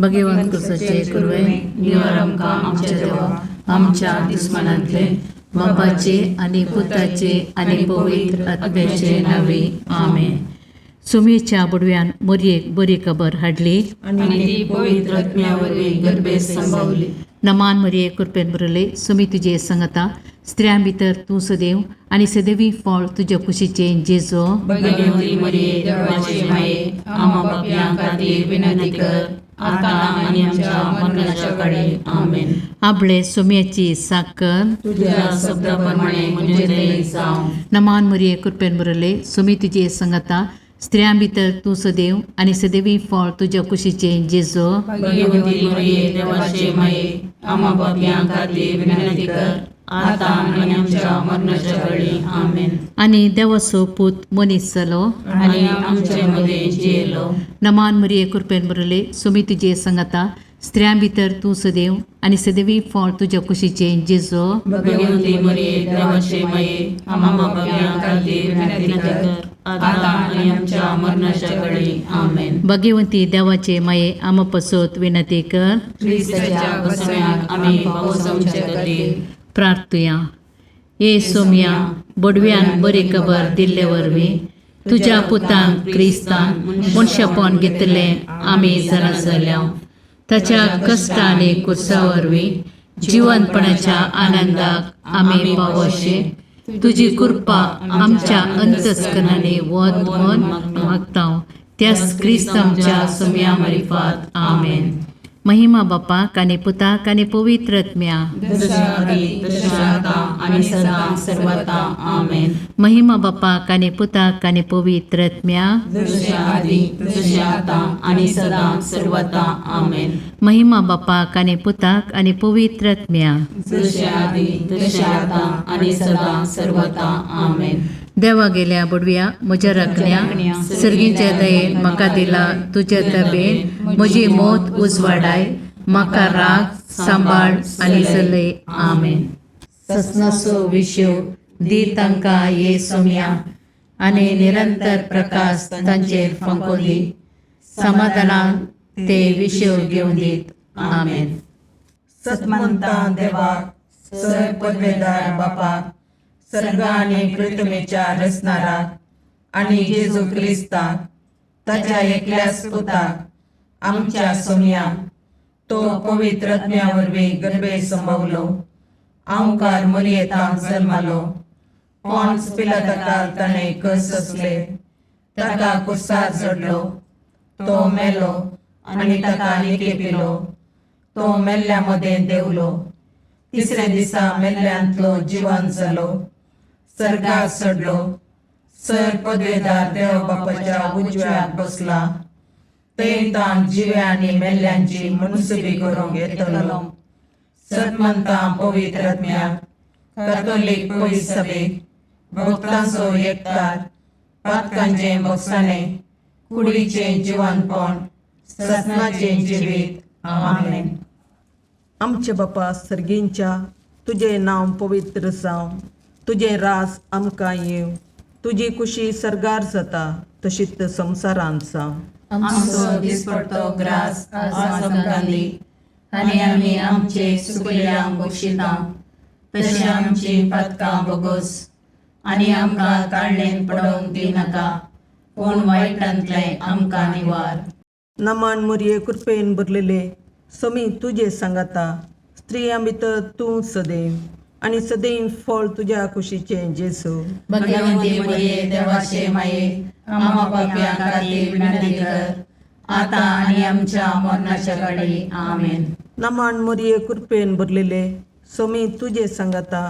भगवंत कुसाचे कुरवे निवार आमकां आमच्या देवा आमच्या दुस्मानांतले बापाचे आनी पुताचे आनी पवित्र आत्म्याचे नावे आमेन. सुमेच्या बुडव्यान मोरयेक बरी खबर हाडली आनी ती पवित्र आत्म्या वरवीं गर्भेत संभवली. नमान मरिये कृपेन भरले सुमी तुजे संगता स्त्रियां भितर तूं सदैव आनी सदैवी फळ तुज्या कुशीचें जेजो. भगवती मरिये देवाचे माये, आम्हा पापयां खातीर विनंती कर, आतां आनी आमच्या मरणाच्या काळी. आमेन. आपले सुम्याची साकर तुझ्या शब्दा प्रमाणे म्हजें थंय जावं. नमान मरिये कृपेन भरले सुमी तुजे संगता स्त्रियां भितर तूं सदैव आनी सदैवी फळ तुज्या कुशीचें जेजो. भगवती मरिये देवाचे माये, आम्हा पापयां खातीर विनंती कर, आतां आनी आमच्या मरणाच्या काळी. आमेन. आनी देवाचो पूत मनीस जालो आनी आमचे मदें जियेलो. नमान मरिये कृपेन भरले सुमी तुजे संगता स्त्रियां भितर तूं सदैव आनी सदैवी फळ तुज्या कुशीचें जेजो. भगवती मरिये देवाचे माये, आम्हा पापयां खातीर विनंती कर, आतां आनी आमच्या मरणाच्या काळी. आमेन. भगवंती देवाचे माये आमा पसत विनंती कर. क्रिस्ताच्या बसम्याक आमी पावसांचे खातीर. प्रार्थुया. ये सोम्या बोडव्यान बरी खबर दिल्ले वरवीं तुज्या पुतान क्रिस्तान मनशापण घेतलें आमी जाणा जाल्या. ताच्या कश्ट आनी कुर्सा वरवीं जिवनपणाच्या आनंदाक आमी पावोशे तुजी कृपा आमच्या अंतस्करणांनी वत म्हण मागता त्याच क्रिस्त आमच्या सोम्या मारिफात. आमेन. महिमा बापाक आनी पुताक आनी पवित्र आत्म्या. जशें आदी तशें आतां आनी सदां सर्वता. आमेन. महिमा बापाक आनी पुताक आनी पवित्र आत्म्या. जशें आदी तशें आतां आनी सदां सर्वता. आमेन. महिमा बापाक आनी पुताक आनी पवित्र आत्म्या. जशें आदी तशें आतां आनी सदां सर्वता. आमेन. देवा गेल्या बुडव्या म्हज्या राखण्या सर्गीच्या दयेन म्हाका दिला तुज्या तबेन म्हजी मोत उजवाडाय म्हाका राग सांबाळ आनी चलय. आमेन. ससनाचो विशेव दी तांकां ये सोम्या आनी निरंतर प्रकाश तांचेर फांको दी समाधानान ते विशेव घेवन दीत. आमेन. सतमंता देवाक सर पदवेदार बापाक सर्ग आनी पृथ्वीच्या रचणाराक आनी जेजू क्रिस्ताक ताच्या एकल्याच पुताक आमच्या सोमयाक तो पवित्र आत्म्या वरवीं गर्भे संभवलो आंवकार मरियेतांत जल्मालो पॉन्स पिलाताकाल ताणें कस सोंसले ताका कुर्सार चडलो तो मेलो आनी ताका निकेपिलो तो मेल्ल्या मदें देंवलो तिसऱ्या दिसा मेल्ल्यांतलो जिवन जालो सर्गार चडलो सर पदवेदार देव बापाच्या उजव्याक बसला थंय ताण जिव्या आनी मेल्ल्यांची मुनसुबी करूंक येतलो. सतमंता पवित्र आत्म्याक कातोलीक पवित्र सभेक भक्तांचो एकतार पातकांचें भोगसाणें कुडीचें जिवनपण ससनाचें जिवीत. आमेन. आमचे बापा सर्गींच्या तुजें नांव पवित्र जावं तुजें राज आमकां येवं तुजी कुशी सर्गार जाता तशीच संवसारांत जावं. आमचो दिसपडतो ग्रास आज आमकां दी आनी आमी आमचे सुकल्यांक बक्षिता तशें आमची पातकां बोगोस आनी आमकां ताळणेन पडोवंक दिनाका पूण वायटांतलें आमकां निवार. नमान मुरये कृपेन भरलेले समी तुजे सांगाता स्त्रियां भितर तूं सदैव आनी सदैव फळ तुज्या कुशीचें जेजू. भगवंती मरिये देवाचे माये, आम्हा पापयां खातीर विनंती कर, आतां आनी आमच्या मरणाच्या काळी. आमेन. नमान मुरये कृपेन भरलेले समी तुजे सांगाता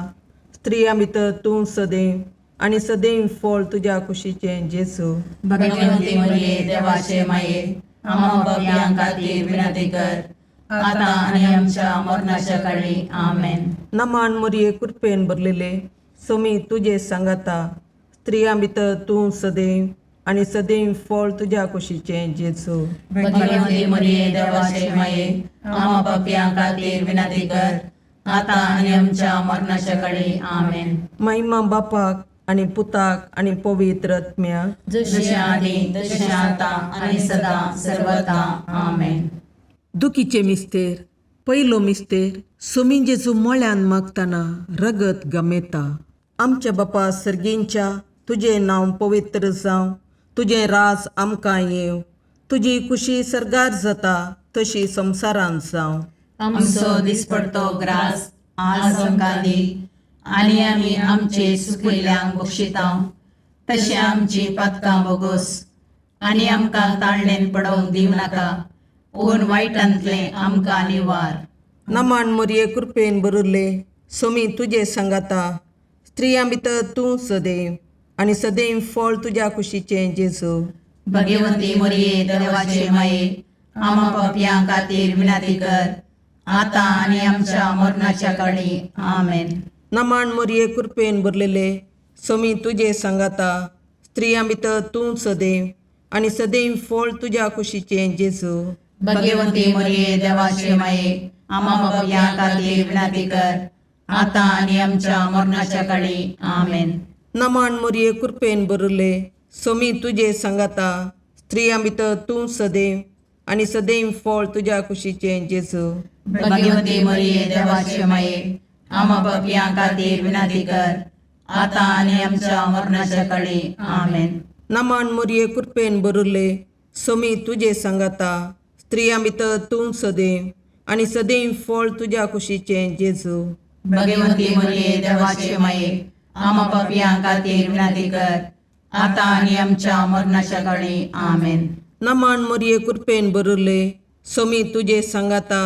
स्त्रियां भितर तूं सदैव आनी सदैव फळ तुज्या कुशीचें जेजू. भगवंती मरिये देवाचे माये, आम्हा पापयां खातीर विनंती कर, आतां आनी आमच्या मरणाच्या काळी. आमेन. नमान मुरये कृपेन भरलेले समी तुजे सांगाता स्त्रियां भितर तूं सदैव आनी सदैव फळ तुज्या कुशीचें जेजू. भगवंती मरिये देवाचे माये, आम्हा पापयां खातीर विनंती कर, आतां आनी आमच्या मरणाच्या काळी. आमेन. महिमा बापाक आनी पुताक आनी पवित्र आत्म्याक. जशें आदी तशें आतां आनी सदां सर्वता. आमेन. दुखीचे मिस्तेर पयलो मिस्तेर सोमी जेजू मळ्यान मागतना रगत गमेता. आमच्या बापा सर्गींच्या तुजें नांव पवित्र जावं, तुजें राज आमकां येवं, तुजी खुशी सर्गार जाता तशी संवसारांत जावं. आमचो दिसपडतो ग्रास आज आमकां दी आनी आमी आमचे सुकिल्ल्यांक बक्षितांव तशें आमची पातकां बोगोस आनी आमकां ताळणेन पडोवंक दिवं नाका पूण वायटांतलें आमकां निवार. नमान मोरये कृपेन भरिल्ले सोमी तुजे सांगाता, स्त्रियां भितर तूं सदैव आनी सदैव फळ तुज्या कुशीचें जेजू. भगवती मोरये देवाचे माये आमा पापयां खातीर विनंती कर आतां आनी आमच्या मरणाच्या काळी. आमेन. नमान मोरये कृपेन भरलेले सोमी तुजे सांगाता, स्त्रियां भितर तूं सदैव आनी सदैव फळ तुज्या कुशीचें जेजू. भगवती मोरये देवाचे माये आमा पापयां खातीर विनंती कर आतां आनी आमच्या मरणाच्या काळी. आमेन. नमान मोरये कृपेन भरिल्ले सोमी तुजे सांगाता, स्त्रियां भितर तूं सदैव आनी सदैव फळ तुज्या कुशीचें जेजू. भगवती मोरये देवाचे माये आमा पापयां खातीर विनंती कर आतां आनी आमच्या मरणाच्या काळी. आमेन. नमान मोरये कृपेन भरिल्ले सोमी तुजे सांगाता, स्त्रियां भितर तूं सदैव आनी सदैव फळ तुज्या कुशीचें जेजू. भगवती मोरये देवाचे माये आमा पापयां खातीर विनंती कर आतां आनी आमच्या मरणाच्या काळी. आमेन. नमान मोरये कृपेन भरिल्ले सोमी तुजे सांगाता,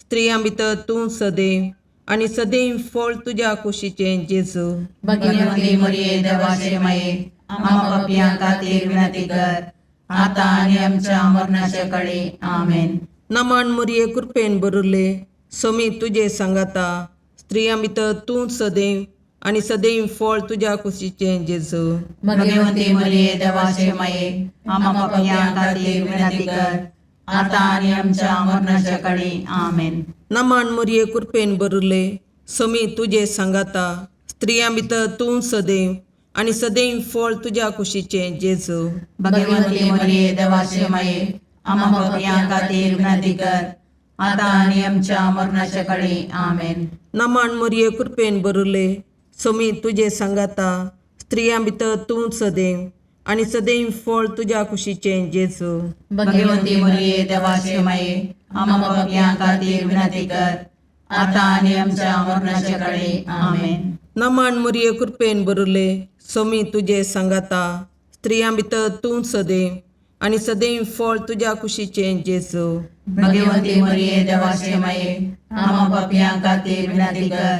स्त्रियां भितर तूं सदैव आनी सदैव फळ तुज्या कुशीचें जेजू. भगवती मोरये देवाचे माये आमा पापयां खातीर विनंती कर आतां आनी आमच्या मरणाच्या काळी. आमेन. नमान मोरये कृपेन भरिल्ले सोमी तुजे सांगाता, स्त्रियां भितर तूं सदैव आनी सदैव फळ तुज्या कुशीचें जेजू. भगवती मोरये देवाचे माये आमा पापयां खातीर विनंती कर आतां आनी आमच्या मरणाच्या काळी. आमेन. नमान मोरये कृपेन भरिल्ले सोमी तुजे सांगाता, स्त्रियां भितर तूं सदैव आनी सदैव फळ तुज्या कुशीचें जेजू. भगवती मोरये देवाचे माये आमा पापयां खातीर विनंती कर आतां आनी आमच्या मरणाच्या काळी. आमेन. नमान मोरये कृपेन भरिल्ले सोमी तुजे सांगाता, स्त्रियां भितर तूं सदैव आनी सदैव फळ तुज्या कुशीचें जेजू. भगवती मोरये देवाचे माये आमा पापयां खातीर विनंती कर आतां आनी आमच्या मरणाच्या काळी. आमेन. नमान मोरये कृपेन भरिल्ले सोमी तुजे सांगाता, स्त्रियां भितर तूं सदैव आनी सदैव फळ तुज्या कुशीचें जेजू. भगवती मोरये देवाचे माये आमा पापयां खातीर विनंती कर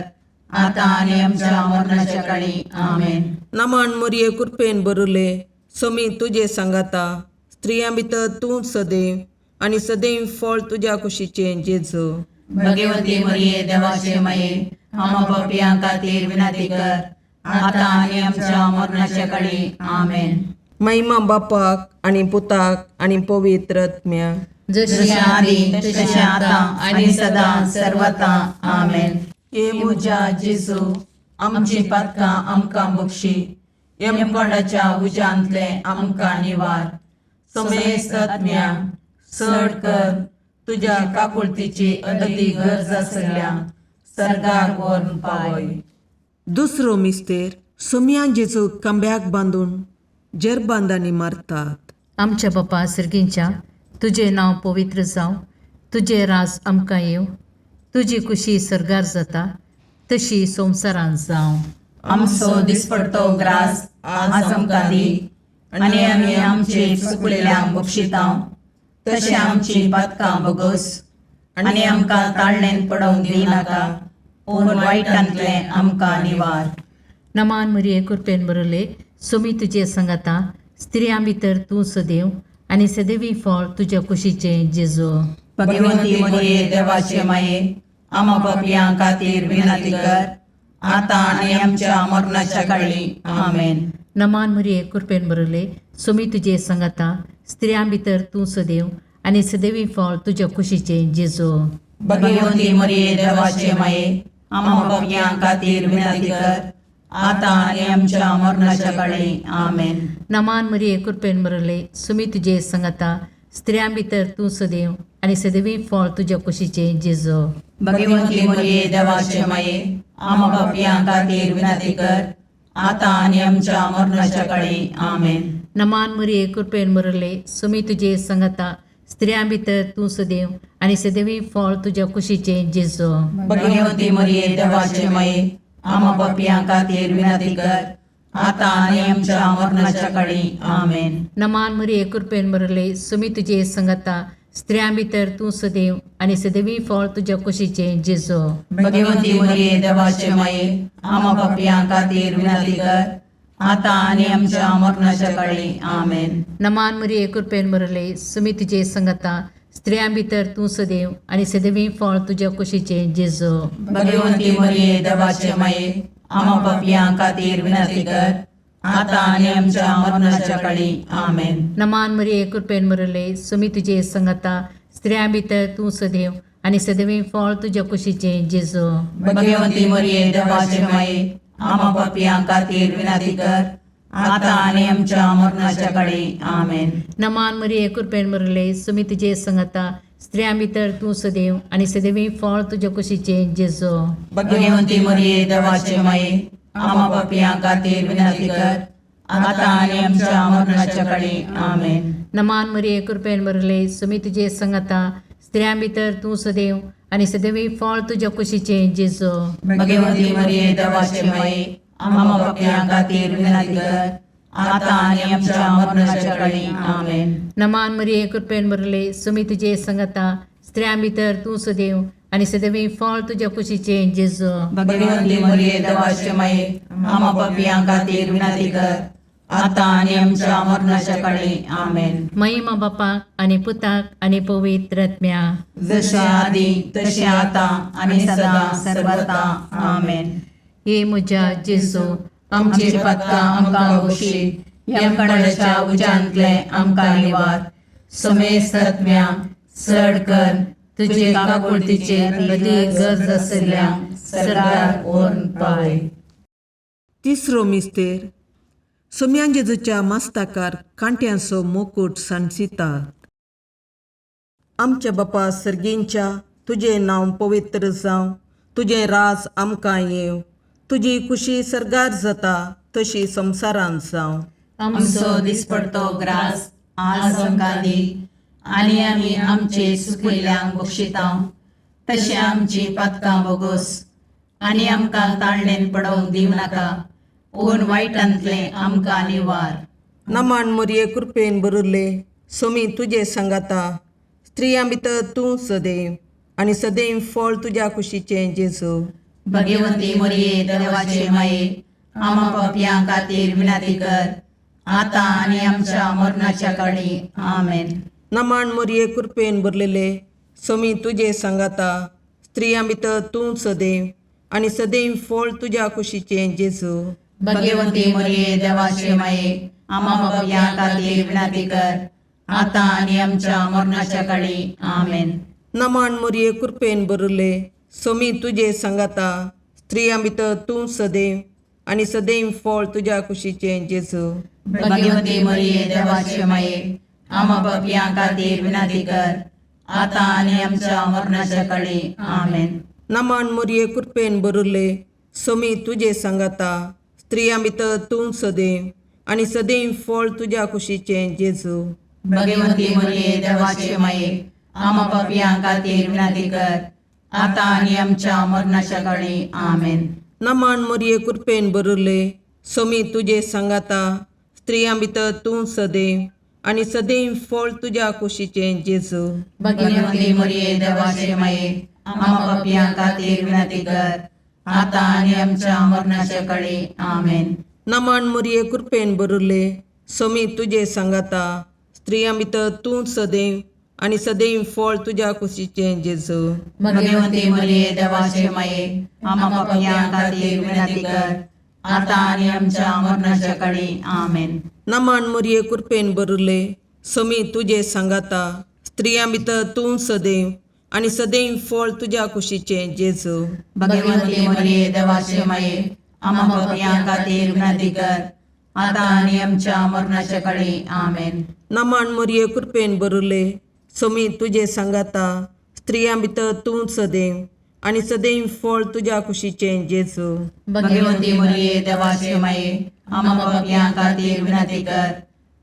आतां आनी आमच्या मरणाच्या काळी. आमेन. नमान मोरये कृपेन भरिल्ले सोमी तुजे सांगाता, स्त्रियां भितर तूं सदैव आनी सदैव फळ तुज्या कुशीचें जेजू. भगवती मोरये देवाचे माये आमा पापयां खातीर विनंती कर आतां आनी आमच्या मरणाच्या काळी. आमेन. महिमा बापाक आनी पुताक आनी पवित्र आत्म्याक. जशी जशें आदी तशें आतां आनी सदां सर्वता. आमेन. हे म्हज्या जेजू आमची पातकां आमकां बक्षी, यमकोंडाच्या उज्यांतलें आमकां निवार, समेस्त आत्म्या चड कर तुज्या काकुळतीची अदती गरज आसल्या सर्गाक व्हरून पावय. दुसरो मिस्तेर सोमयान जेजू खांब्याक बांदून जेरबांदांनी मारतात. आमच्या बापा सर्गींच्या तुजें नांव पवित्र जावं, तुजें राज आमकां येवं, तुजी खुशी सर्गार जाता तशी संवसारांत जावं. आमचो दिसपडतो ग्रास आज आमकां दी आनी आमी आमचे चुकलेल्यांक बक्षितांव तशें आमची पातकां बोगोस आनी आमकां ताळणेन पडोवंक दिवं नाका पूण वायटांतलें आमकां निवार. नमान मरिये कृपेन भरले सोमी तुजे संगाता, स्त्रियां भितर तूं सदैव आनी सदैवी फळ तुज्या कुशीचें जेजू. भगवती मोरये देवाचे माये आमा पापयां खातीर विनंती कर आतां आनी आमच्या मरणाच्या काळी. आमेन. नमान मरिये कृपेन भरले सोमी तुजे संगाता, स्त्रियां भितर तूं सदैव आनी सदैवी फळ तुज्या कुशीचें जेजू. भगवती मोरये देवाचे माये आमा पापयां खातीर विनंती कर आतां आनी आमच्या मरणाच्या काळी. आमेन. नमान मरिये कृपेन भरले सुमी तुजे संगाता, स्त्रियां भितर तूं सदैव आनी सदवी फळ तुज्या कुशीचें जेजो. भगवंती मरिये देवाचे माये, आमा पापयां खातीर विनंती कर, आतां आनी आमच्या मरणाच्या काळी. आमेन. नमान मरिये, कृपेन भरले, सुमी तुजे संगता, स्त्रियां भितर तूं सदैव आनी सदैवी फळ तुज्या कुशीचें जेजो. भगवंती मरिये देवाचे माये, आमा पापयां खातीर विनंती कर, आतां आनी आमच्या मरणाच्या काळी. आमेन. नमान मरिये, कृपेन भरले, सुमी तुजे संगता, स्त्रियां भितर तूं सदैव आनी सदैवी फळ तुज्या कुशीचें जेजो. भगवंती मरिये देवाचे माये, आमा पापयां खातीर विनंती कर, आतां आनी आमच्या मरणाच्या काळी. आमेन. नमान मरिये, कृपेन भरले, सुमी तुजे संगता, स्त्रियां भितर तूं सदैव आनी सदैवी फळ तुज्या कुशीचें जेजो. भगवंती मरिये देवाचे माये, आमा पापयां खातीर विनंती कर, आतां आनी आमच्या मरणाच्या काळी. आमेन. नमान मरिये, कृपेन भरले, सुमी तुजे संगता, स्त्रियां भितर तूं सदैव आनी सदैवी फळ तुज्या कुशीचें जेजो. भगवंती मरिये देवाचे माये, आमा पापयां खातीर विनंती कर, आतां आनी आमच्या मरणाच्या काळी. आमेन. नमान मरिये, कृपेन भरले, सुमी तुजे संगता, स्त्रियां भितर तूं सदैव आनी सदैवी फळ तुज्या कुशीचें जेजो. भगवंती मरिये देवाचे माये, आमा पापयां खातीर विनंती कर, आतां आनी आमच्या मरणाच्या काळी. आमेन. नमान मरिये, कृपेन भरले, सुमी तुजे संगता, स्त्रियां भितर तूं सदैव आनी सदैवी फळ तुज्या कुशीचें जेजो. भगवंती मरिये देवाचे माये, आमा पापयां खातीर विनंती कर, आतां आनी आमच्या मरणाच्या काळी. आमेन. नमान मरिये, कृपेन भरले, सुमी तुजे संगता, स्त्रियां भितर तूं सदैव आनी सदैवी फळ तुज्या कुशीचें जेजो. भगवंती मरिये देवाचे माये, आमा पापयां खातीर विनंती कर, आतां आनी आमच्या मरणाच्या काळी. आमेन. महिमा बापाक आनी पुताक आनी पवित्र आत्म्या. जशे आदी तशें आतां आनी सदां सर्वता. आमेन. हे म्हज्या जेजू, आमची पातकां आमकां बक्षी, यमकणाच्या उज्यांतले आमकां निवार, समेस्त आत्म्या चड कर तुजे काकुळतीचेर अदीक गरज आशिल्ल्या सरकार व्हरून पावय. तिसरो मिस्तेर. सोम्यान जेजूच्या मास्ताकार कांट्यांचो मुकूट सांडसितात. आमच्या बापा सर्गींच्या, तुजें नांव पवित्र जावं, तुजें राज आमकां येवं, तुजी खुशी सर्गार जाता तशी संवसारांत जावं. आमचो दिसपडतो ग्रास आज आमकां दी, आनी आमी आमचे सुकिल्ल्यांक बक्षिता तशें आमची पातकां बोगोस, आनी आमकां ताळणेन पडोवंक दिवं नाका, पूण वायटांतलें आमकां निवार. नमान मोरये, कृपेन भरिल्ले, सोमी तुजे सांगाता, स्त्रियां भितर तूं सदैव आनी सदैव फळ तुज्या कुशीचें जेजू. भगवंती मोरये देवाचे माये, आमा पापयां खातीर विनंती कर, आतां आनी आमच्या मरणाच्या काळी. आमेन. नमान मोरये, कृपेन भरलेले, सोमी तुजे सांगाता, स्त्रियां भितर तूं सदैव आनी सदैव फळ तुज्या कुशीचें जेजू. भगवंती मोरये देवाचे माये, आमा पापयां खातीर विनंती कर, आतां आनी आमच्या मरणाच्या काळी. आमेन. नमान मोरये, कृपेन भरिल्ले, सोमी तुजे सांगाता, स्त्रियां भितर तूं सदैव आनी सदैव फळ तुज्या कुशीचें जेजू. भगवंती मोरये देवाचे माये, आमा पापयां खातीर विनंती कर, आतां आनी आमच्या मरणाच्या काळी. आमेन. नमान मोरये, कृपेन भरिल्ले, सोमी तुजे सांगाता, स्त्रियां भितर तूं सदैव आनी सदैव फळ तुज्या कुशीचें जेजू. भगवंती मोरये देवाचे माये, आमा पापयां खातीर विनंती कर, आतां आनी आमच्या मरणाच्या काळी. आमेन. नमान मोरये, कृपेन भरिल्ले, सोमी तुजे सांगाता, स्त्रियां भितर तूं सदैव आनी सदैव फळ तुज्या कुशीचें जेजू. भगवंती मोरये देवाचे माये, आमा पापयां खातीर विनंती कर, आतां आनी आमच्या मरणाच्या काळी. आमेन. नमान मोरये, कृपेन भरिल्ले, सोमी तुजे सांगाता, स्त्रियां भितर तूं सदैव आनी सदैव फळ तुज्या कुशीचें जेजू. भगवंती मोरये देवाचे माये, आमा पापयां खातीर विनंती कर, आतां आनी आमच्या मरणाच्या काळी. आमेन. नमान मोरये, कृपेन भरिल्ले, सोमी तुजे सांगाता, स्त्रियां भितर तूं सदैव आनी सदैव फळ तुज्या कुशीचें जेजू. भगवंती मोरये देवाचे माये, आमा पापयां खातीर विनंती कर, आतां आनी आमच्या मरणाच्या काळी. आमेन. नमान मोरये, कृपेन भरिल्ले, सोमी तुजे सांगाता स्त्रियां भितर तूं सदैव आनी सदैव फळ तुज्या कुशीचें जेजू. भगवंती मरिये देवाचे माये, आम्हा पापयां खातीर विनंती कर,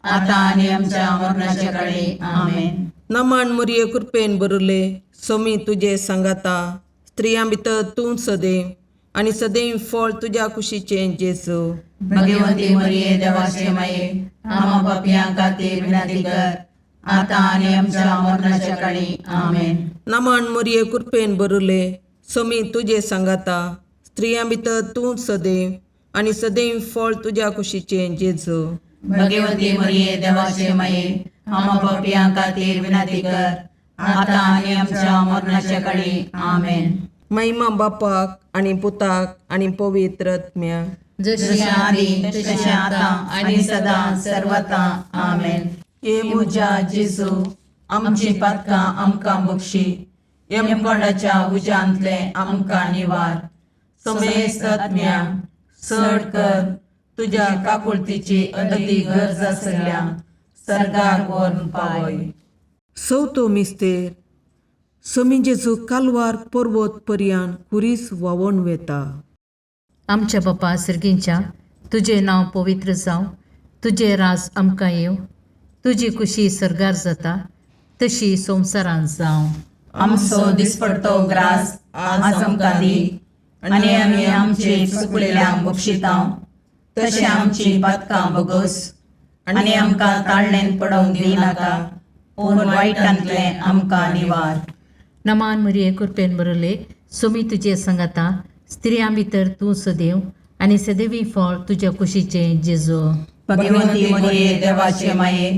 आता आनी आमच्या मरणाच्या काळी. आमेन. नमन मुरये कृपेन बरुले, सोमी तुजे सांगाता स्त्रियां भितर तूं सदैव आनी सदैव फळ तुज्या कुशीचें जेजू. भगवंती मरिये देवाचे माये, आम्हा पापयां खातीर विनंती कर, आता आनी आमच्या मरणाच्या काळी. आमेन. नमन मुरये कृपेन बरुले, सोमी तुजे सांगाता स्त्रियां भितर तूं सदैव आनी सदैव फळ तुज्या कुशीचें जेजू. भगवंती मरिये देवाचे माये, आम्हा पापयां खातीर विनंती कर, आता आनी आमच्या मरणाच्या काळी. आमेन. महिमा बापाक आनी पुताक आनी पवित्र आत्म्याक. जशी जशें आदी तशें आतां आनी सदां सर्वता. आमेन. हे म्हज्या जेजू, आमची पातकां आमकां बक्षी, यमकोंडाच्या उज्यांतले आमकां निवार, समेस्त आत्म्या चड कर तुज्या काकुळतीची अदी गरज आसल्या सर्गार व्हरून पावय. चवथो मिस्तेर. सोमी जेजू कालवार पर्वत पर्यान खुरीस व्हांवोन वेता. आमच्या बापा सर्गींच्या, तुजें नांव पवित्र जावं, तुजें राज आमकां येवं, तुजी कुशी सर्गार जाता तशी संवसारांत जावं. आमचो दिसपडतो ग्रास आज आमकां दी, आनी आमी आमचे चुकलेल्यांक बक्षितां तशें आमची पातकां बगस, आनी आमकां ताळणेन पडोवंक दिनाका, पूण वायटांतलें आमकां निवार. नमान मरिये कृपेन बरले, सोमी तुजे सांगाता स्त्रियां भितर तूं सदैव आनी सदैवी फळ तुज्या कुशीचें जेजू. भगवंती मरिये देवाचे माये,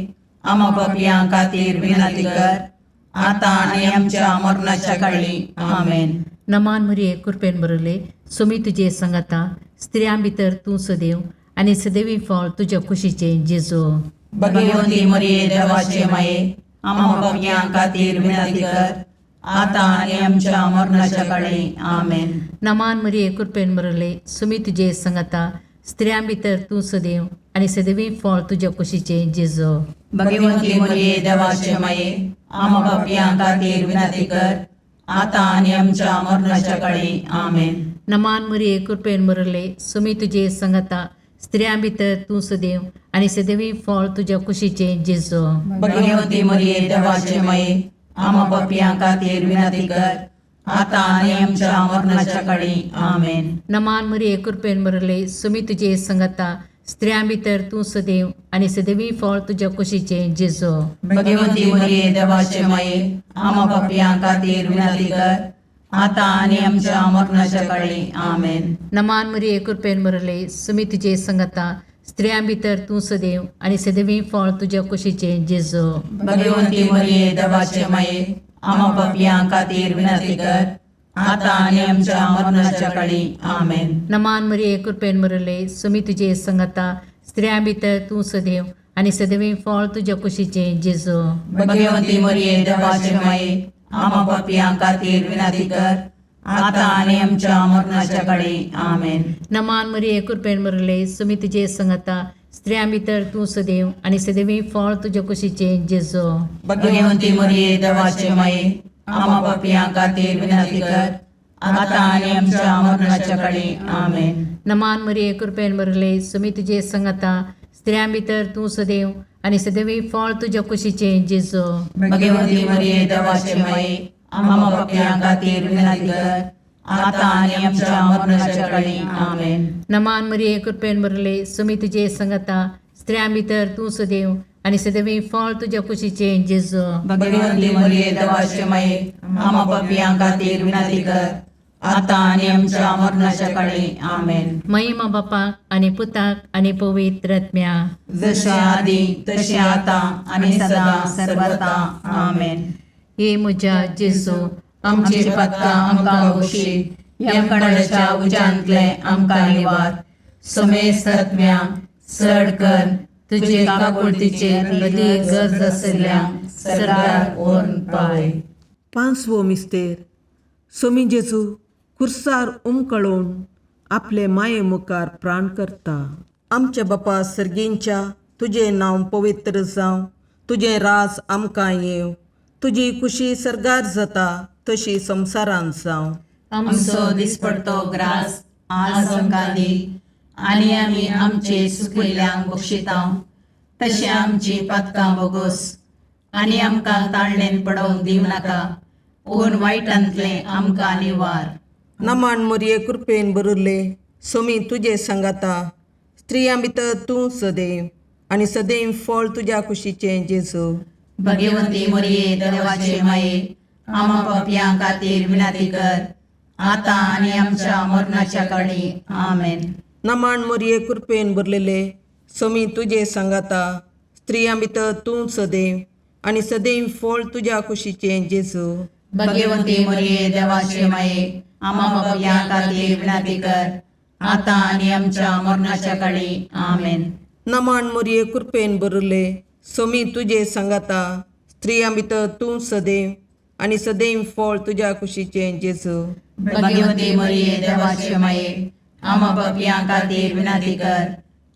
आमा पापयां खातीर विनंती कर, आतां आनी आमच्या मरणाच्या काळी. आमेन. नमान मरिये कृपेन बरले, सोमी तुजे सांगाता स्त्रियां भितर तूं सदैव आनी सदैवी फळ तुज्या कुशीचें जेजू. भगवंती मरिये देवाचे माये, आमा पापयां खातीर विनंती कर, आतां आनी आमच्या मरणाच्या काळी. आमेन. नमान मरिये कृपेन बरले, सुमी तुजे सांगाता स्त्रियां भितर तूं सदैव आनी सदैवी फळ तुज्या कुशीचें जेजू. भगवंती मरिये देवाचे माये, आमा पापयां खातीर विनंती कर, आतां आनी आमच्या मरणाच्या काळी. आमेन. नमान मरिये कृपेन बरले, सुमी तुजे सांगाता स्त्रियां भितर तूं सदैव आनी सदैवी फळ तुज्या कुशीचें जेजू. भगवंती मरिये देवाचे माये, आमा पापयां खातीर विनंती कर, आतां आनी आमच्या मरणाच्या काळी. आमेन. नमान मरिये कृपेन बरले, सुमी तुजे सांगाता स्त्रियां भितर तूं सदैव आनी सदैवी फळ तुज्या कुशीचें जेजू. भगवंती मरिये देवाचे माये, आमा पापयां खातीर विनंती कर, आतां आनी आमच्या मरणाच्या काळी. आमेन. नमान मरिये कृपेन बरले, सुमी तुजे सांगाता स्त्रियां भितर तूं सदैव आनी सदैवी फळ तुज्या कुशीचें जेजू. भगवंती मरिये देवाचे माये, आमा पापयां खातीर विनंती कर, आतां आनी आमच्या मरणाच्या काळी. आमेन. नमान मरिये कृपेन बरले, सुमी तुजे सांगाता स्त्रियां भितर तूं सदैव आनी सदैवी फळ तुज्या कुशीचें जेजू. भगवंती मरिये देवाचे माये, आमा पापयां खातीर विनंती कर, आतां आनी आमच्या मरणाच्या काळी. आमेन. नमान मरिये कृपेन बरले, सुमी तुजे सांगाता स्त्रियां भितर तूं सदैव आनी सदैवी फळ तुज्या कुशीचें जेजू. भगवंती मरिये देवाचे माये, आमा पापयां खातीर विनंती कर, आतां आनी आमच्या मरणाच्या काळी. आमेन. नमान मरिये कृपेन बरले, सुमी तुजे सांगाता स्त्रियां भितर तूं सदैव आनी सदैवी फळ तुज्या कुशीचें जेजू. भगवंती मरिये देवाचे माये, आमा पापयां खातीर विनंती कर, आतां आनी आमच्या मरणाच्या काळी. आमेन. नमान मरिये कृपेन बरले, सुमी तुजे सांगाता स्त्रियां भितर तूं सदैव आनी सदैवी फळ तुज्या कुशीचें जेजू. भगवंती मरिये देवाचे माये, आमा पापयां खातीर विनंती कर, आतां आनी आमच्या मरणाच्या काळी. आमेन. महिमा बापाक आनी पुताक आनी पवित्र आत्म्याक. जशें आदी तशें आतां आनी सदां सर्वता. आमेन. हे म्हज्या जेजू, आमची पातकां आमकां बक्षी, यमकंडाच्या उज्यांतले आमकां निवार, समेस्त आत्म्या चड कर तुजे काकुळतीचे अदी गरज आशिल्ल्या सरकार व्हरून पावय. पांचवो मिस्तेर. सोमी जेजू खुर्सार उमकळोवन आपले माये मुखार प्राण करता. आमच्या बापा सर्गींच्या, तुजें नांव पवित्र जावं, तुजें राज आमकां येवं, तुजी कुशी सर्गार जाता तशी संवसारांत जावं. आमचो दिसपडतो ग्रास आज आमकां दी आनी आमी आमचे सुकिल्ल्यांक बक्षिता तशें आमची पातकां बोगोस आनी आमकां ताळणेन पडोवंक दिवं नाका पूण वायटांतलें आमकां निवार. नमन मोरये कृपेन भरिल्ले सोमी तुजे सांगाता स्त्रियां भितर तूं सदैव आनी सदैव फळ तुज्या कुशीचें जेजू. भगवंती मोरये देवाचे माये आमा पापयां खातीर विनंती कर आतां आनी आमच्या मरणाच्या काळी. आमेन. नमन मोरये कृपेन भरलेले सोमी तुजे सांगाता स्त्रियां भितर तूं सदैव आनी सदैव फळ तुज्या कुशीचें जेजू. भगवंती मोरये देवाचे माये आमा पापयां खातीर विनंती कर आतां आनी आमच्या मरणाच्या काळी. आमेन. नमन मोरये कृपेन भरिल्ले सोमी तुजे सांगाता स्त्रियां भितर तूं सदैव आनी सदैव फळ तुज्या कुशीचें जेजू. भगवंती मोरये देवाचे माये आमा पापयां खातीर विनंती कर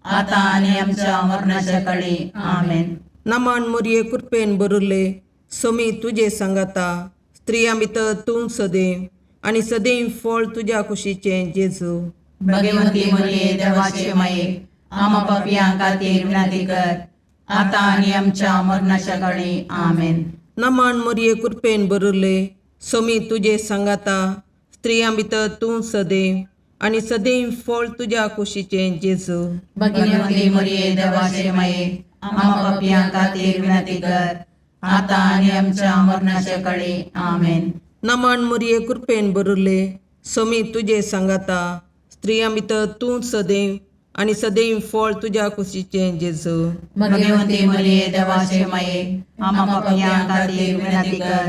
आतां आनी आमच्या मरणाच्या काळी. आमेन. नमन मोरये कृपेन भरिल्ले सोमी तुजे सांगाता स्त्रियां भितर तूं सदैव आनी सदैव फळ तुज्या कुशीचें जेजू. भगवंती मोरये देवाचे माये आमा पापयां खातीर विनंती कर आतां आनी आमच्या मरणाच्या काळी. आमेन. नमन मोरये कृपेन भरिल्ले सोमी तुजे सांगाता स्त्रियां भितर तूं सदैव आनी सदैव फळ तुज्या कुशीचें जेजू. भगवंती मोरये देवाचे माये आमा पापयां खातीर विनंती कर आतां आनी आमच्या मरणाच्या काळी. आमेन. नमन मोरये कृपेन भरिल्ले सोमी तुजे सांगाता स्त्रियां भितर तूं सदैव आनी सदैव फळ तुज्या कुशीचें जेजू. भगवंती मोरये देवाचे माये आमा पापयां खातीर विनंती कर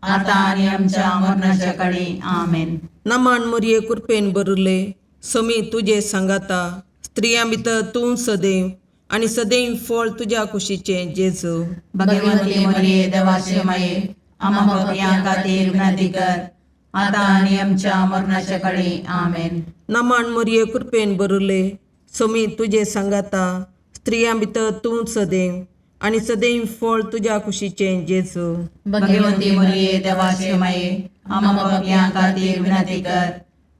आतां आनी आमच्या मरणाच्या काळी. आमेन. नमन मोरये कृपेन भरिल्ले सोमी तुजे सांगाता स्त्रियां भितर तूं सदैव आनी सदैव फळ तुज्या कुशीचें जेजू. भगवंती मोरये देवाचे माये आमा पापयां खातीर विनंती कर आतां आनी आमच्या मरणाच्या काळी. आमेन. नमन मोरये कृपेन भरिल्ले सोमी तुजे सांगाता स्त्रियां भितर तूं सदैव आनी सदैव फळ तुज्या कुशीचें जेजू. भगवंती मोरये देवाचे माये आमा पापयां खातीर विनंती कर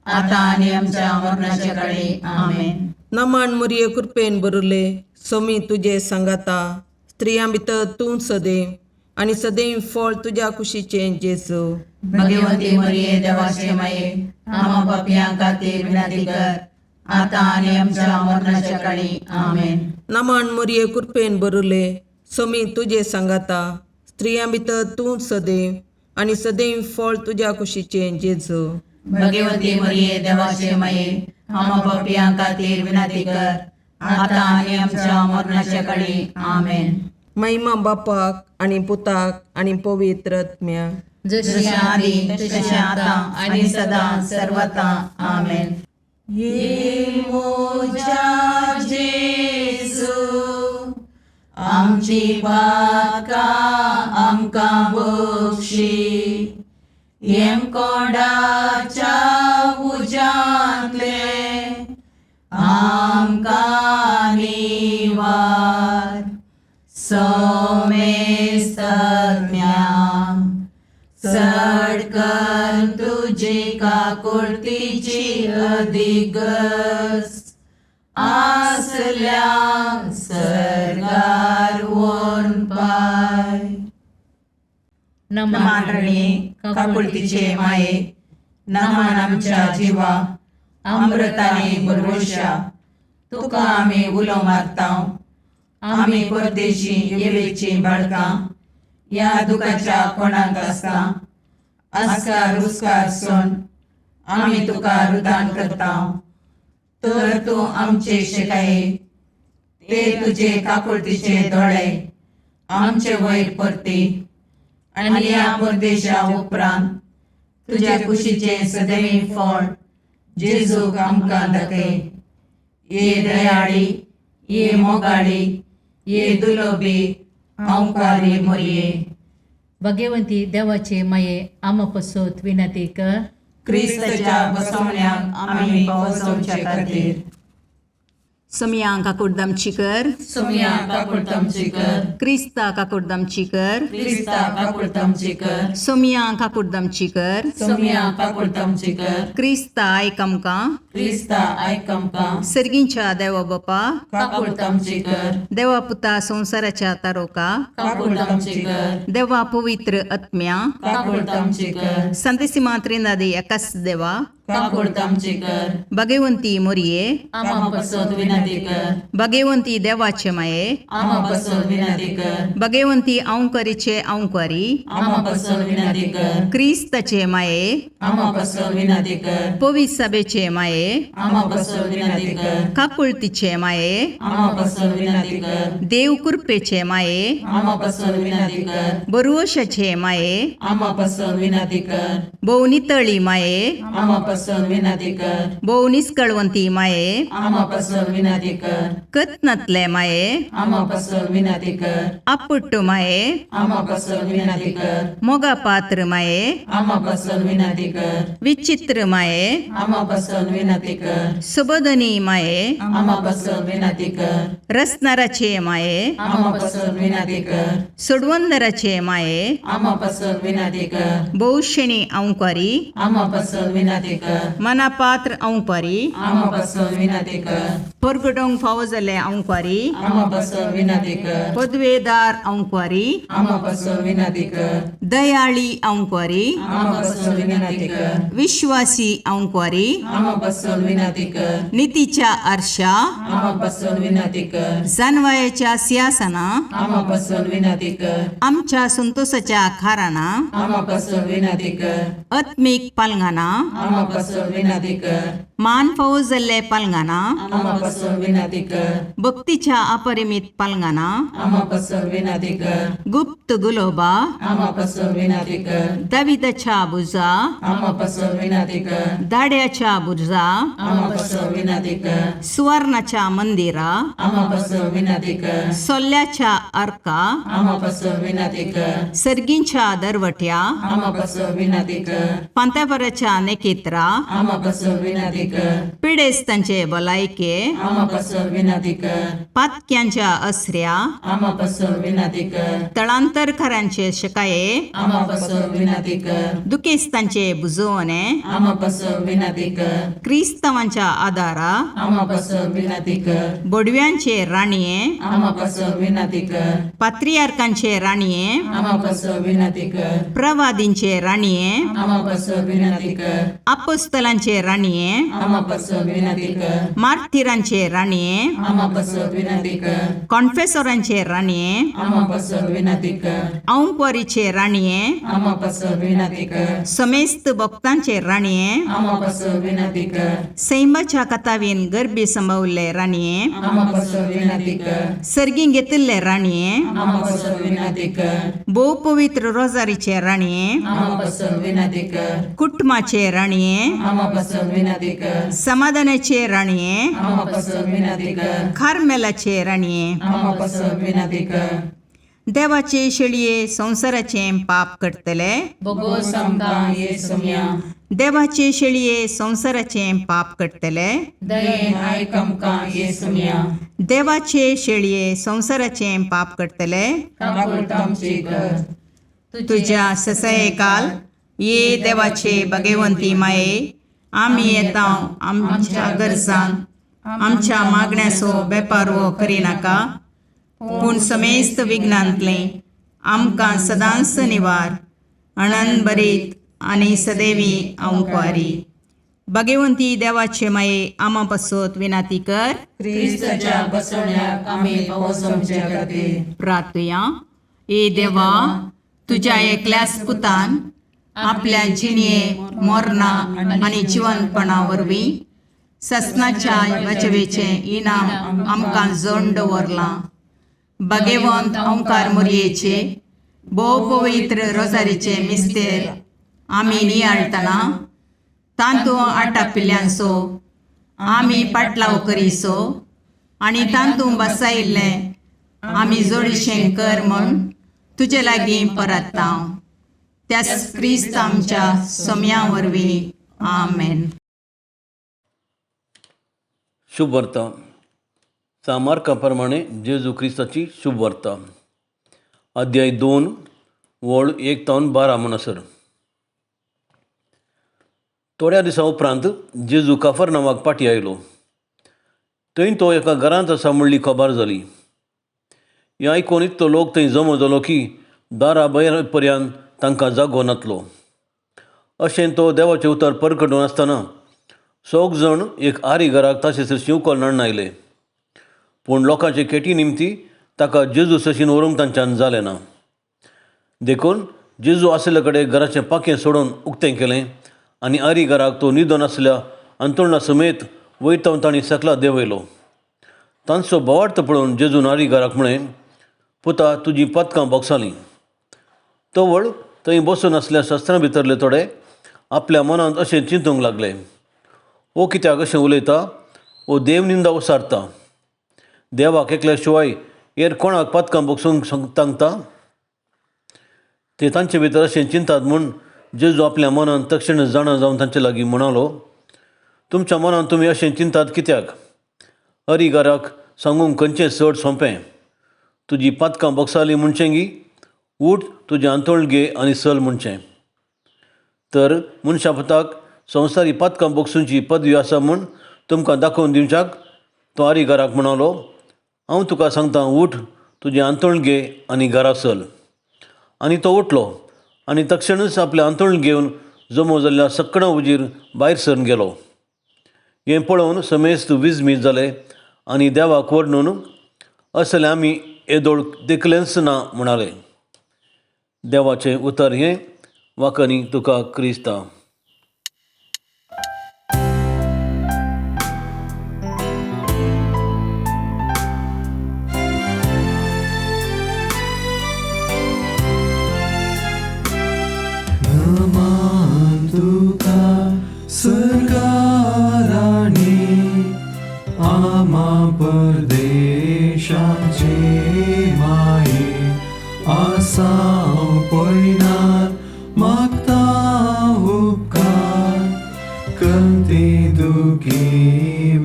आतां आनी आमच्या मरणाच्या काळी. आमेन. नमन मोरये कृपेन भरिल्ले सोमी तुजे सांगाता स्त्रियां भितर तूं सदैव आनी सदैव फळ तुज्या कुशीचें जेजू. भगवंती मोरये देवाचे माये आमा पापयां खातीर विनंती कर आतां आनी आमच्या मरणाच्या काळी. आमेन. नमन मोरये कृपेन भरिल्ले सोमी तुजे सांगाता स्त्रियां भितर तूं सदैव आनी सदैव फळ तुज्या कुशीचें जेजू. भगवंती मोरये देवाचे माये आमा पापयां खातीर विनंती कर आतां आनी आमच्या मरणाच्या काळी. आमेन. महिमा बापाक आनी पुताक आनी पवित्र आत्म्याक. जशी आदी तशें आतां आनी सदां सर्वता. आमेन. ये मोजा जेजू आमची पातकां आमकां बक्षी येमकोंडाच्या उज्यांतले आमकां निवार सोमेस्तम्या चड कर तुजी काकुळतीची अधिगस आसल्या सर्गार वोन पाय. नमान रणी काकुळतीचे माये नमान आमच्या जिवा अमृताने बरवशा तुका आमी उलो मारता. आमी परदेशी येवेची बाळकां ह्या दुखाच्या कोणाक आसता आस्कार उस्कार सोन आमी तुका रुदान करता. तर तूं आमचे शिकाये ते तुजे काकुळतीचे दोळे आमचे वयर परती आनी ह्या परदेशा उपरांत तुज्या कुशीचें सदैव फळ जेजूक आमकां दाखय. ये दयाळी ये मोगाळी ये दुलोबी ओंकारी मोरये. भगवंती देवाचे माये आमा पसत विनंती कर. क्रिस्ताच्या बसवण्याक आमी पावसोवचे खातीर. सोमया काकुडदामची कर. सोमया काकुळतामची कर. क्रिस्ता काकुडदामची कर. क्रिस्ता काकुळतामची कर. सोमया काकुडदामची कर. सोमया काकुळतामची कर. क्रिस्ता आयक आमकां. क्रिस्ता आयक आमकां. सर्गींच्या देवा बापा, काकुळतामची कर. देवा पुता संवसाराच्या तारोका, काकुळतामची कर. देवा पवित्र आत्म्या, काकुळतामची कर. संतेसिमा त्रिनादी एकाच देवा, काकुळतामची कर. भगवंती मोरये, आमा पसत विनंती कर. भगवंती देवाचे माये, आमा पसत विनंती कर. भगवंती अंकरीचे अंकरी, आमा पसत विनंती कर. क्रिस्ताचे माये, आमा पसत विनंती कर. पवित्र सभेचे माये, आमा पसत विनंती कर. काकुळतीचे माये, आमा पसत विनंती कर. देव कृपेचे माये, आमा पसत विनंती कर. बरुवशाचे माये, आमा पसत विनंती कर. भोव नितळी माये, आमा पसत विनंती कर. भोव निस्कळवंती माये, आमा पसत विनंती कर. कत्नातले माये, आमा पसत विनंती कर. आपुट्ट माये, आमा पसत विनंती कर. मोगा पात्र माये, आमा पसत विनंती कर. विचित्र माये, आमा पसत विनंती कर. सुबोधनी माये, आमा पसत विनंती कर. रसनाराचे माये, आमा पसत विनंती कर. सोडवंदराचे माये, आमा पसत विनंती कर. भोवशेणी अंकारी, आमा पसत विनंती कर. मनापात्र अंकारी, आमा पसत विनंती कर. परगटोंक फावो जाल्ले अंकारी, आमा पसत विनंती कर. पदवेदार अंकारी, आमा पसत विनंती कर. दयाळी अंकारी, आमा पसत विनंती कर. विश्वासी अंकारी, आमा पसत विनंती कर. नितीच्या आरशा, आमा पसत विनंती कर. जानवायाच्या सिंहासना, आमा पसत विनंती कर. आमच्या संतोषाच्या खाराना, आमा पसत विनंती कर. आत्मीक पालंगाना, आमा पसत विनंती कर. मान फावो जाल्ले पालंगाना, आमा पसत विनंती कर. भक्तीच्या अपरिमित पालंगाना, आमा पसत विनंती कर. गुप्त गुलोबा, आमा पसत विनंती कर. दाविदाच्या बुजा, आमा पसत विनंती कर. दाड्याच्या बुजा, आमा पसत विनंती कर. सुवर्णाच्या मंदिरा, आमा पसत विनंती कर. सोल्ल्याच्या अर्का, आमा पसत विनंती कर. सर्गींच्या दरवट्या, आमा पसत विनंती कर. पांत्यापराच्या नेकेत्रा, आमा पसत विनंती कर. पिडेस्तांचे भलायके, आमा पसत विनंती कर. पातक्यांच्या असऱ्या, आमा पसत विनंती कर. तळांतरकारांचे शकाये, आमा पसत विनंती कर. दुखेस्तांचे बुजवणे, आमा पसत विनंती कर. क्रिस्तांवांच्या आदारा, आमा पसत विनंती कर. बोडव्यांचे राणये, आमा पसत विनंती कर. पात्रियार्कांचे राणये, आमा पसत विनंती कर. प्रवादींचे राणये, आमा पसत विनंती कर. अपोस्तलांचे राणये, आमा पसत विनंती कर. मार्थिरांचे राणये, आमा पसत विनंती कर. कॉन्फेसोरांचे राणये, आमा पसत विनंती कर. औंकवारीचे राणये, आमा पसत विनंती कर. समेस्त भक्तांचे राणये, आमा पसत विनंती कर. सैमाच्या कथावीन गर्भी संभवल्ले राणये, आमा पसत विनंती कर. सर्गीं घेतिल्ले राणये, आमा पसत विनंती कर. भोव पवित्र रोजारीचे राणये, आमा पसत विनंती कर. कुटुंबाचे राणये, आमा पसत विनंती कर. समाधानाचे राणये, आमा पसत विनंती कर. कार्मेलाचे राणये, आमा पसत विनंती कर. देवाचे शेळये संवसाराचें पाप करतले, बोगोस आमकां ये सोम्या. देवाचे शेळये संवसाराचें पाप करतले, दयेन आयक आमकां ये सोम्या. देवाचे शेळये संवसाराचें पाप करतले, काकुळतामची कर. तुज्या ससयकाल ये देवाचे भगवंती माये, आमी येता आमच्या गरजान आमच्या मागण्याचो बेपारवो करिनाका, पूण समेस्त विघ्नांतलें आमकां सदांच निवार अणन बरीत आनी सदैवी अंकवारी. भगवंती देवाचे माये, आमा पासत विनाती कर. क्रिस्ताच्या बसवण्याक आमी पावस आमच्या खातीर. प्रार्थुया. ए देवा, तुज्या एकल्याच पुतान आपल्या जिणये मोरना आनी जिवनपणा वरवीं ससनाच्या वाचवेचें इनाम आमकां जोड दवरलां. भगवंत ओंकार मोरयेचे भोव पवित्र रोजारीचे मिस्तेर आमी नियाळटना तांतू आटापिल्ल्यांचो आमी पाटलाव करीसो आनी तांतू बसायिल्लें आमी जोडीशें कर म्हूण तुजे लागीं परत्ता, त्याच क्रिस्त आमच्या सोम्या वरवीं. आमेन. शुभ वर्तमान. सा मार्का प्रमाणे जेजू क्रिस्ताची शुभ वार्ता, अध्याय 2 वळ 1 तावन 12 म्हणसर. थोड्या दिसां उपरांत जेजू काफरनामाक पाटी आयलो. थंय तो एका घरांत आसा म्हणली खबर जाली. हें आयकून इतलो लोक थंय जमो जालो की दारा भायर पर्यंत तांकां जागो नातलो. अशें तो देवाचें उतर परकटून आसतना सोग जाण एक आरी घराक ताचे सरशीं उखल हाडून आयले. पूण लोकांचे केटी निमती ताका जेजू सशीन व्हरूंक तांच्यान जालें ना. देखून जेजू आशिल्ले कडेन घराचें पाखें सोडून उक्तें केलें आनी आरी घराक तो न्हिदून आसल्या अंतुळणा समेत वयता तांणी सकला देंवयलो. तांचो बोवार्थ पळोवन जेजून आरी घराक म्हळें, पुता, तुजी पदकां बोगसालीं. तवळ थंय बसून आसल्या शास्त्रां भितरले थोडे आपल्या मनांत अशें चिंतूंक लागले, ओ कित्याक अशें उलयता? ओ देव निंदा उसारता. देवाक एकल्या शिवाय हेर कोणाक पातकां बोगसूंक सांगता? ते तांचे भितर अशें चिंतात म्हूण जेजू आपल्या मनांत तक्षण जाणा जावन तांचे लागीं म्हणालो, तुमच्या मनांत तुमी अशें चिंतात कित्याक? अरिगाराक सांगूंक खंयचें चड सोंपें, तुजी पातकां बोगसाली म्हणचें गी उठ तुजें आंतोळ घे आनी चल म्हणचें? तर मनशा पुताक संवसारी पातकां बोगसूंची पदवी आसा म्हूण तुमकां दाखोवन दिवच्याक तो आरिगाराक म्हणालो, हांव तुका सांगता, उठ तुजें आंतोळ घे आनी घरा चल. आनी तो उठलो आनी तक्षणच आपलें आंतोळ घेवन जमो जाल्ल्या सकडां उजीर भायर सरून गेलो. हें पळोवन समेस्त विजमीत जाले आनी देवाक वर्णून असलें आमी येदोळ देखलेंच ना म्हणाले. देवाचें उतर हें. वाकनी तुका क्रिस्ता. नमन तुका सरकाराणी आमा परदेशाचे माये आसाव पयनार मागता उपकार कंती दुखी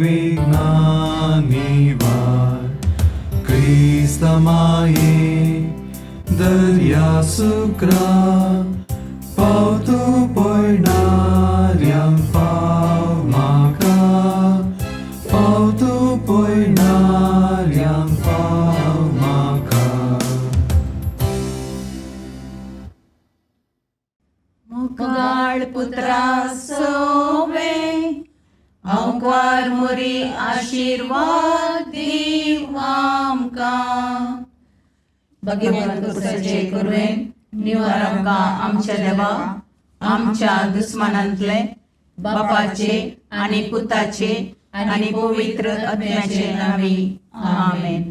विघ्नानी वार क्रिस्त माये दर्या सुक्रा पावतो पयणाऱ्यांक पाव म्हाका पावतो पयणाऱ्यांक पाव म्हाका. मुगाळ पुत्रा सोवे आंकवार मोरी आशिर्वाद दीव आमकां. भगवंत कुसाचे कुरवेन निवार आमकां आमच्या देवा आमच्या दुस्मानांतले बापाचे आनी पुताचे आनी पवित्र आत्म्याचे नांवी. आमेन.